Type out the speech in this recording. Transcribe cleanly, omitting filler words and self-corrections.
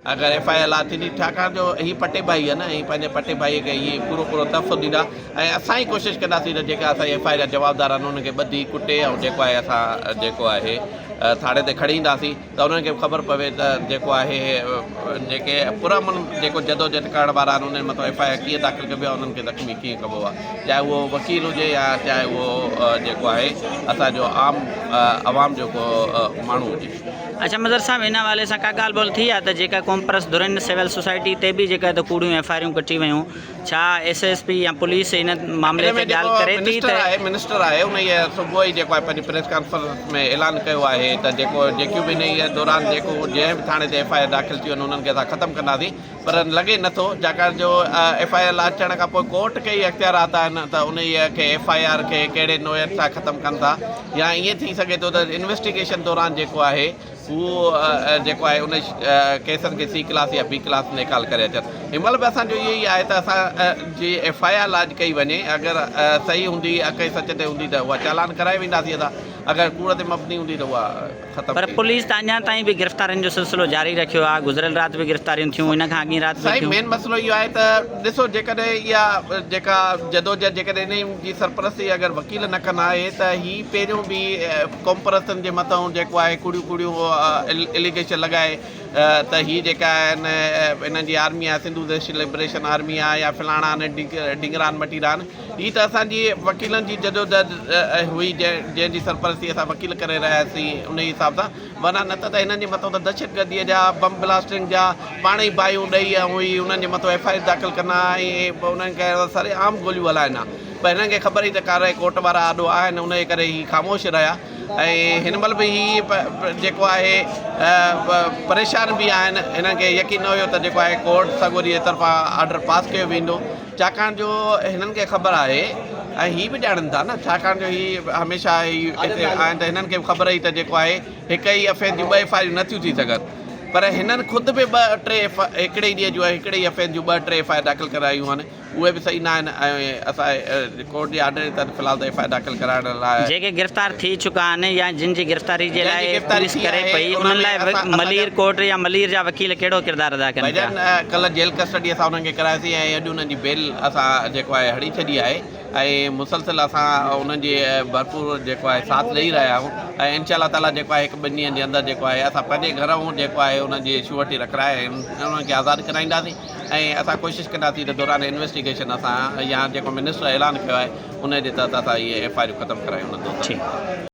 اگر F I R لا ٿيندي ڇاڪاڻ جو هي پٽي ڀائي آهي نه هي پنهنجي پٽي ڀائي کي هي پورو پورو تحفظ ڏيندا ۽ اسان ئي ڪوشش ڪنداسين ته جيڪا اسان جي ايف I R جا جوابدار آهن انهن کي ٻڌي ڪٽي ۽ جيڪو آهي اسان جيڪو آهي ٿاڻي تي کڻي اينداسين ته انهن کي به خبر پوي ته جيڪو آهي جيڪي پرامن جيڪو جدوجهد ڪرڻ وارا آهن انهن مٿان ايف I R ڪيئن داخل ڪبي آهي انهن کي زخمي ڪيئن ڪبو آهي چاهي اهو وڪيل هجي يا چاهي اهو جيڪو آهي اسان جو عام عوام جو ڪو ماڻهو هجي. اڇا مظهر صاحب ان حوالي سان ڪا ڳالهه ٻولهه ٿي آهي ته جيڪا قومپرست ڌرين سول سوسائٽي تي به جيڪا ته ڪوڙيون ايف I آريون ڪٽي ويون ڇا ايس ايس پي يا پوليس ان معاملي ان ۾ تي جيڪو ڳالهه ڪري ٿي منسٽر ته آهي منسٽر آهي انهيء صبح ئي جيڪو آهي پنهنجي پريس ڪانفرنس ۾ اعلان ڪيو آهي ته جيڪو جيڪيون به انهيء دوران جيڪو جنهن به ٿاڻي تي ايف I R داخل ٿيون آهن انهن کي اسان ختم ڪنداسين پر لڳي نه ٿو ڇاڪاڻ جو ايف I R اچڻ کان پوء ڪورٽ کي ئي اختيارات آهن ته انهيء کي ايف I R کي ڪهڙي نوعيت سان ختم ڪن ٿا يا ائين ٿي سگهي ٿو ته انويسٽيگيشن دوران جيڪو آهي هو جيڪو آهي ان ڪيسن کي سي ڪلاس يا بي ڪلاس نيڪال ڪري اچن هن مهل به اسان جو اهو ئي آهي ته اسان جي ايف I R لاج ڪئي وڃي اگر صحيح هوندي حق ۽ سچ تي هوندي ته اها چالان ڪرائي وينداسين اسان اگر ڪوڙ تي مبني هوندي ته اها ختم پر ٿي. پوليس ته اڃا تائين به گرفتارين جو سلسلو جاري رکيو آهي، گذريل رات به گرفتاريون ٿيون، ان کان اڳين رات به سائين ٿيون. مين مسئلو اهو آهي ته ڏسو جيڪڏهن اها جيڪا جدوجهد جيڪڏهن انهي جي سرپرستي اگر وڪيل نه ڪن آهي ته هي پهريون به قومپرستن جي مٿان جيڪو آهي ڪوڙيون ڪوڙيون اليگيشن لڳائي ته هي جيڪا آهن انهن جي آرمي آهي سنڌو ديش لبريشن آرمي آهي يا فلاڻا آهن ڊينگران مٽيرا آهن هي ته اسان جي وڪيلن جي جدوجهد هئي جنهن جي سرپرستي اسان وڪيل ڪري رهيا هئاسين انهي حساب سان ورنه نه ته هنن جي مٿو ته دهشتگردي جا بم بلاسٽنگ جا پاڻ ئي باهيون ڏئي ۽ هي انهن جي مٿو ايف I R داخل ڪن ها ۽ انهن کي سري عام گوليون هلائن ها پر هنن کي خبر هئي ته ڪارروائي ڪورٽ وارا آڏو آهن انهي ڪري هي خاموش رهيا ۽ هن مهل به هي جيڪو آهي پريشان به آهن هنن کي يقين نه هيو ته جيڪو آهي ڪورٽ سڳوري جي طرفان آرڊر پاس ڪيو ويندو ڇاڪاڻ جو هنن کي خبر آهي ۽ هي به ڄاڻن ٿا نه ڇاڪاڻ جو هي هميشه هي هتي آهن ته هنن کي به خبر هئي ته جيڪو آهي هڪ ئي افين جون ٻه ايف I آريون نٿيون ٿي سگهن پر هنن خود به ٻه ٽي ايف هڪڙي ئي ڏينهن جون هڪڙي ئي افين جون ٻه ٽي ايف I R داخل ڪرايون آهن اهي به صحيح نه آهن ۽ اسان ڪورٽ جي آرڊر تحت في الحال ته ايف I R داخل ڪرائڻ لاء جيڪي گرفتار ٿي چڪا آهن يا جن جي گرفتاري جي جنهن لاء جي گرفتاري پوليس ٿي ڪري آهي پئي ان انهن ۾ لاء اسان اسان جا ملير ڪورٽ يا ملير جا وڪيل ڪهڙو ڪردار ادا ڪن پيا؟ ڀائيجان ڪلهه جيل ڪسٽڊي اسان انهن کي ڪرائيسين ۽ اڄ انهن جي بيل اسان جيڪو آهي هڻي ڇڏي آهي ۽ مسلسل اسان انهن جي ڀرپور جيڪو آهي ساٿ ڏئي رهيا آهيون ۽ انشاء الله تعالي جيڪو آهي هڪ ٻن ڏينهن جي اندر جيڪو آهي اسان پنهنجي گهرئون جيڪو آهي انهن جي شوئرٽي رکرائي انهن کي آزاد ڪرائينداسين ۽ اسان ڪوشش ڪنداسين ته دوران انويسٽيگيشن اسان يا جيڪو منسٽر اعلان ڪيو آهي ان جي تحت اسان اهي ايف I آريون ختم ڪرايون انهن دوستن ٺيڪ. خلاف.